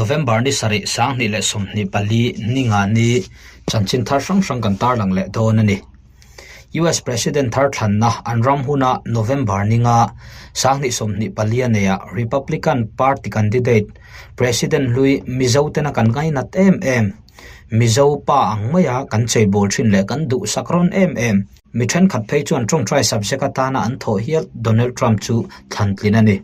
November ni sarih 2024 ninga ni chanchin thar hrang hrang kan tarlang leh dawn a ni. US President thar thlanna an ram huna November ninga 2024 a neia Republican Party candidate President hlui Mizo tena kan ngainat em em, Mizo pa ang maia kan cheibawl thin leh kan duhsak rawn em em, mi thenkhat phei chuan tawngtai subject atana an thawh hial Donald Trump chu thlan tlin a ni.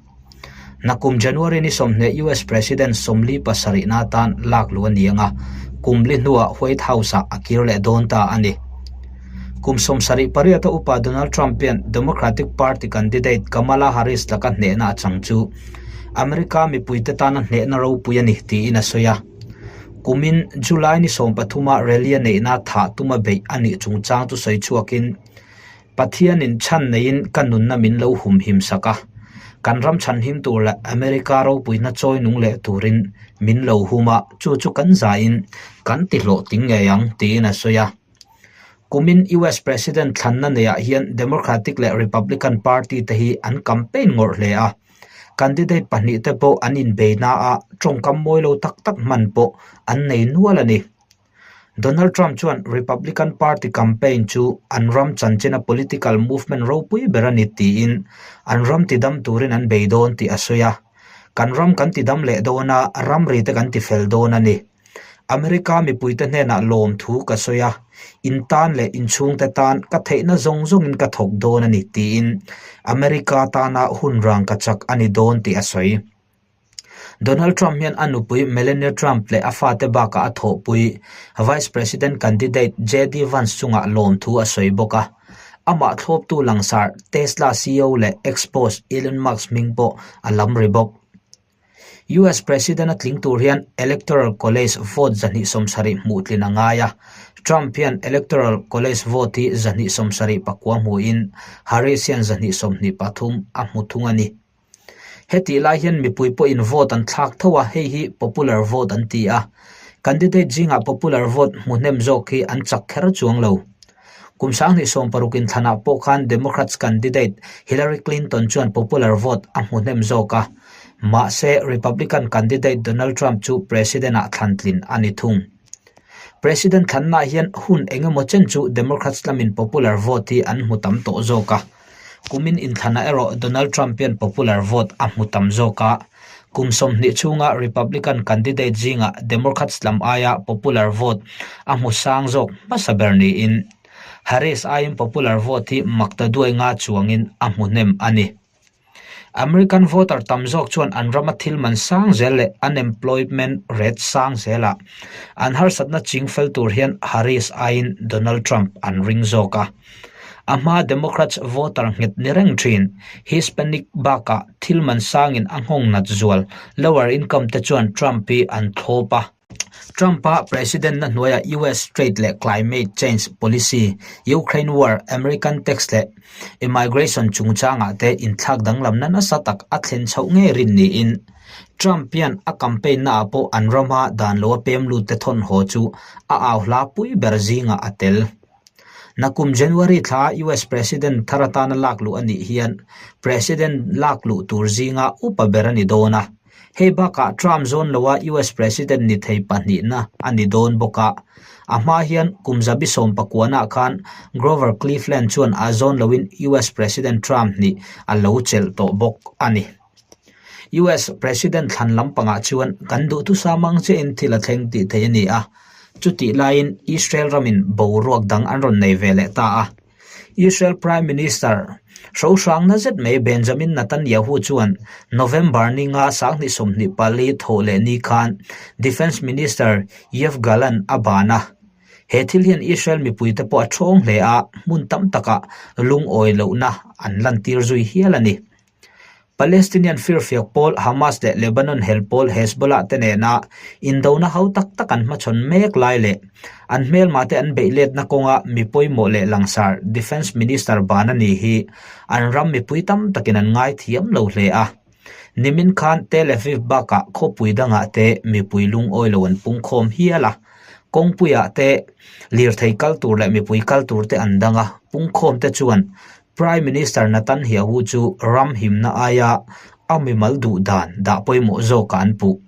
Nakum January ni 20 US President 47 na atan lak luh a ni anga, kum li hnuah White House-ah a kir leh dawn ta a ni. Kum 78 a upa Donald Trump hian Democratic Party candidate Kamala Harris laka hnehna a chang chu America mipuite tana hnehna ropui a ni tiin a sawi a. Kumin July ni 13 a rally a neihna thah tuma beih a nih chungchang chu sawi chhuakin Pathianin chhan neiin ka nunna min lo humhim sak a, kan ram chhanhim tur leh America ropuina chawi nung leh turin min lo hum a, chu chu kan zaiin kan ti hlawhtling ngei ang, tiin a sawi a. Kumin US President thlanna neiah hian Democratic leh Republican Party te hi an campaign ngawrh hle a, candidate pahnihte pawh an inbeina a, tawngkam mawi lo tak tak hman pawh an nei nual a ni. Donald Trump chuan Republican Party campaign chu an ram chanchina political movement ropui ber a ni tiin an ram tidam turin an bei dawn tih a sawi a. Kan ram kan tidam leh dawn a, ramri te kan tifel dawn a ni. America mipuite hnenah lawmthu ka sawi a, in tan leh inchhungte tan ka theihna zawng zawngin ka thawk dawn a ni tiin America tana hun rang ka chak a ni dawn tih a sawi. Donald Trump hian a nupui Melania Trump leh a fate bakah a thawhpui Vice President candidate JD Vance chungah lawmthu a sawi bawk a. Amah thlawptu langsar Tesla CEO leh ex-boss Elon Musk hming pawh a lam ri bawk. US President a tling tur hian Electoral College vote 270 hmuh tlin a ngai a. Trump hian Electoral College vote hi 279 hmuin Harris hian 223 a hmu thung a ni. Hetih lai hian mipui pawhin vote an thlak tho a, hei hi popular vote an ti a. Candidate zingah popular vote hmu hnem zawk hi an chak kher chuang lo. Kum 2016 inthlanah pawh khan Democrats candidate Hillary Clinton chuan popular vote a hmu hnem zawk a, mahse Republican candidate Donald Trump chu president-ah thlan tlin a ni thung. President thlannaah hian hun eng emaw chen chu Democrats lamin popular vote hi an hmu tam tawh zawk a. Kumin inthlanah erawh Donald Trump hian popular vote a hmu tam zawk a, kum 20 chhunga Republican candidate zingah Democrats lam aia popular vote a hmu sang zawk hmasa ber niin Harris aiin popular vote hi makta duai nga chuangin a hmu hnem a ni. American voter tam zawk chuan an rama thil man sang zel leh unemployment rate sang zelah an harsatna ching fel tur hian Harris aiin Donald Trump an ring zawk a. A hma Democrats voter nghet ni reng thin Hispanic bakah thil man sangin a nghawng nat zual lower income te chuan Trump hi an thlawp a. Trump-a president na hnuaiah US trade leh climate change policy, Ukraine war, American tax leh immigration chungchangah te inthlak danglamna nasa tak a thlen chhoh ngei rin niin Trump hian a campaign naah pawh an rama dan lo a pem lut te thawnhaw chu a au hla pui ber zingah a tel. Nakum January thla US President thar atana lak luh a nih hian President lak luh tur zinga upa ber a ni dawn a. Hei bakah Trump zawn loa US President ni thei pahnihna a ni dawn bawk a. A hma hian kum 19 ah khan Grover Cleveland chuan a zawn loin US President Trump nih a lo chelh tawh bawk a ni. US President thlan lampangah chuan kan duhthusam ang chiahin thil a thleng tih theih a ni a, chutih laiin Israel ramin boruak dang an rawn nei ve leh ta a. Israel Prime Minister hrohrangna zet mai Benjamin Netanyahu chuan November ni nga 2024 thawh leh ni khan Defence Minister Yoav Gallant a ban a. He thil hian Israel mipuite pawh a thawng hle a, hmun tam takah lungawi lohna an lantir zui hial a ni. Palestinian firfiak pawl Hamas leh Lebanon hel pawl Hezbollah te nena indona ho tak tak an hmachhawn mek lai leh an hmelma te an beih letna kawnga mi pawimawh leh langsar Defence Minister ban a ni hi an ram mipui tam takin an ngai thiam lo hle a. Nimin khan Tel Aviv bakah khawpui dangah te mipui lungawi lo an pungkhawm hial a, kawngpuiah te lirthei kal tur leh mipui kal tur te an dang a, pungkhawm te chuan Prime Minister Netanyahu chu ram himna aia a mimal duh dan dah pawimawh zawkah an puh.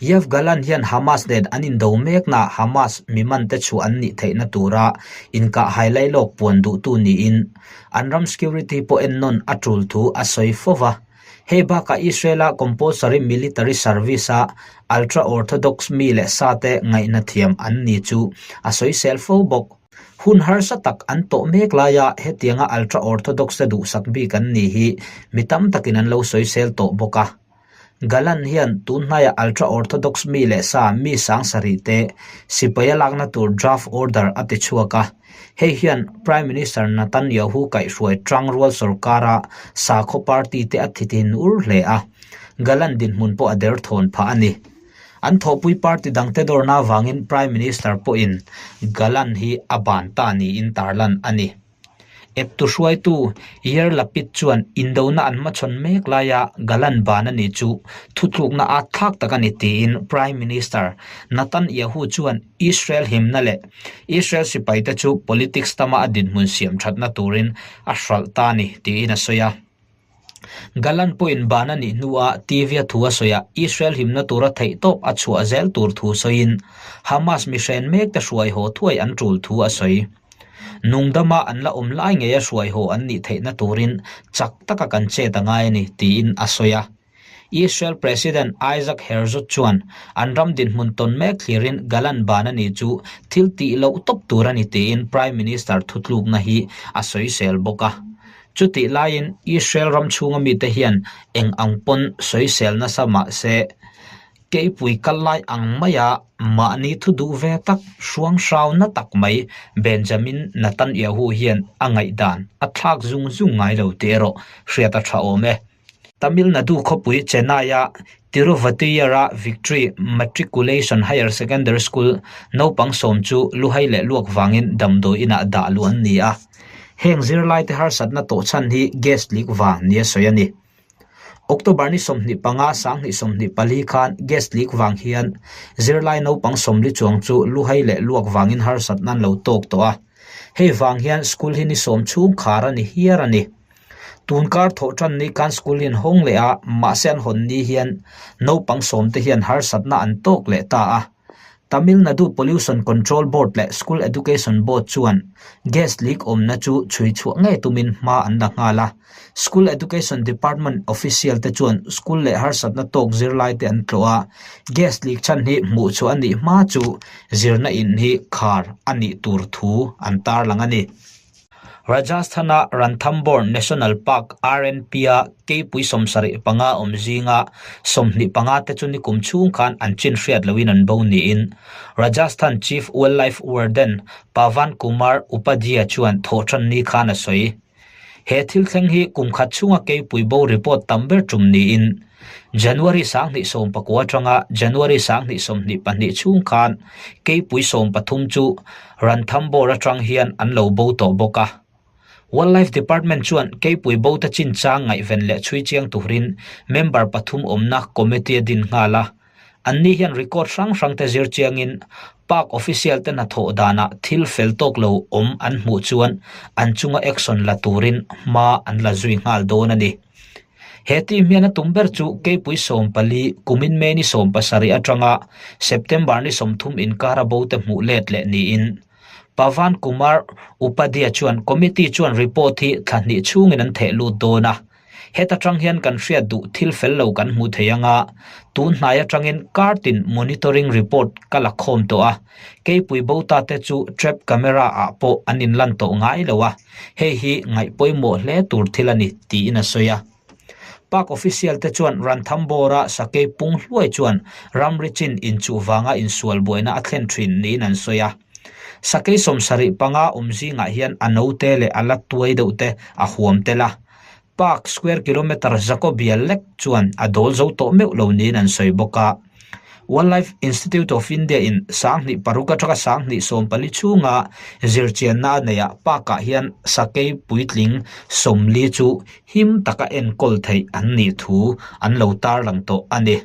Yoav Gallant hian Hamas nen an indo meknaah Hamas mimante chhuah an nih theihna tura inkahhai lailawk puan duhtu niin an ram security pawh ennawn a tul thu a sawi fo va. Hei bakah Israel-a compulsory military service-a ultra-Orthodox mi leh sate ngaihna thiam an ni chu a sawisel fo bawk. Hun harsa tak an tawh mek laia hetianga ultra-Orthodox te duhsak bik an ni hi mi tam takin an lo sawisel tawh bawk a. Gallant hian tunhnaia ultra-Orthodox mi leh sa mi sangsarih te sipaia lakna tur draft order a ti chhuak a. Hei hian Prime Minister Netanyahu kaihhruai tangrual sorkara sakhaw party te a thi thin ur hle a, Gallant dinhmun pawh a derthawn phah a ni. An thawhpui party dangte dawrna avangin Prime Minister pawhin Gallant hi a ban ta niin tarlan a ni. Eptu hruaitu Yair Lapid chuan indona an hmachhawn mek laia Gallant ban a ni chu thutlukna at thlak tak a ni tiin Prime Minister Netanyahu chuan Israel himna leh Israel sipaite chu politics tama a dinhmun siam thatna turin a hralh ta a ni tiin a sawi a. Gallant pawhin ban a nih hnuah TV-a thu a sawi a, Israel himna tura theihtawp a chhuah zel tur thu sawiin Hamas mihren mekte hruai haw thuai an tul thu a sawi. Nungdama an la awm lai ngeia hruai haw an nih theihna turin chak taka kan chet a ngai a ni, tiin a sawi a. Israel President Isaac Herzog chuan an ram dinhmun tawn mek thlirin Gallant ban a ni chu thil tih loh tawp tur a ni tiin Prime Minister thutlukna hi a sawisel bawk a. Chutih laiin Israel ram chhunga mite hian eng ang pawn sawisel nasa mah se, keipui kal lai ang maia mahni thu duh ve tak hruang hrau na tak mai Benjamin Netanyahu hian a ngaihdan a thlak zung zung ngai lo tih erawh hriat a tha awm e. Tamil Nadu khawpui Chennai-a Tiruvattiyar-a Victory Matriculation Higher Secondary School naupang sawm chu luhai leh luak vangin damdawi inah dah luh an ni a. Heng zirlaite harsatna tawh chhan hi gas leak vang nia sawi a ni. October ni 25, 2024 khan gas leak vang hian zirlai naupang 40 chuang chu luhai leh luak vangin harsatna an lo tawk tawh a. Hei vang hian school hi ni sawm chhung khar a ni hiar a ni. Tun kar thawh tan ni khan school hi an hawng leh a, mahse an hawn ni hian naupang sawmte hian harsatna an tawk leh ta a. Tamil Nadu Pollution Control Board leh School Education Board chuan gas leak awmna chu chhui chhuah ngei tumin hma an la nghal a. School Education Department official te chuan school leh harsatna tawk zirlaite an tlawh a, gas leak chhan hi hmuh chhuah a nih hma chu zirna in hi khar a nih tur thu an tarlang a ni. Rajasthan-a Ranthambore National Park, RNP-a keipui 75 awm zinga 25 te chu nikum chhung khan an chin hriat loin an bo niin Rajasthan Chief Wildlife Warden Pavan Kumar Upadhyay chuan thawhṭanni khan a sawi. He thil thleng hi kum khat chhunga keipui bo report tam ber tum niin January 2019 atanga January 2022 chhung khan keipui 13 chu Ranthambore atang hian an lo bo tawh bawk a. Wildlife Department chuan keipui bo te chinchang ngaihven leh chhui chiang turin member pathum awmna committee a din nghal a. Anni hian record hrang hrang te zir chiangin park official te hnathawh danah thil fel tawk lo awm an hmuh chuan an chunga action la turin hma an la zui nghal dawn a ni. He team hian a tum ber chu keipui 14 kumin May ni 17 atanga September ni 30 inkara bo te hmuh let leh niin Pavan Kumar Upadhyay chuan committee chuan report hi thla hnih chhungin an theh lut dawn a. Heta tang hian kan hriat duh thil fel lo kan hmu thei anga tun hnai atangin kar tin monitoring report ka la khawm tawh a, keipui bo ta te chu trap camera ah pawh an inlan tawh ngai lo a. Hei hi ngaih pawimawh hle tur thil a ni, tiin a sawi a. Park official te chuan Ranthambore-a sakei pung hluai chuan ramri chin inchuh vanga insual buaina a thlen thin niin an sawi a. Sakei 75 awm zingah hian a note leh a la tuai deuh te a huam tel a. Park square kilometre Jacobial lek chuan a dawl zo tawh meuh lo niin an sawi bawk a. Wildlife Institute of India in 2006 atanga 2014 chhunga zirchianna a neihah park-ah hian sakei puitling 40 chu him taka enkawl theih an nih thu an lo tarlang tawh a ni.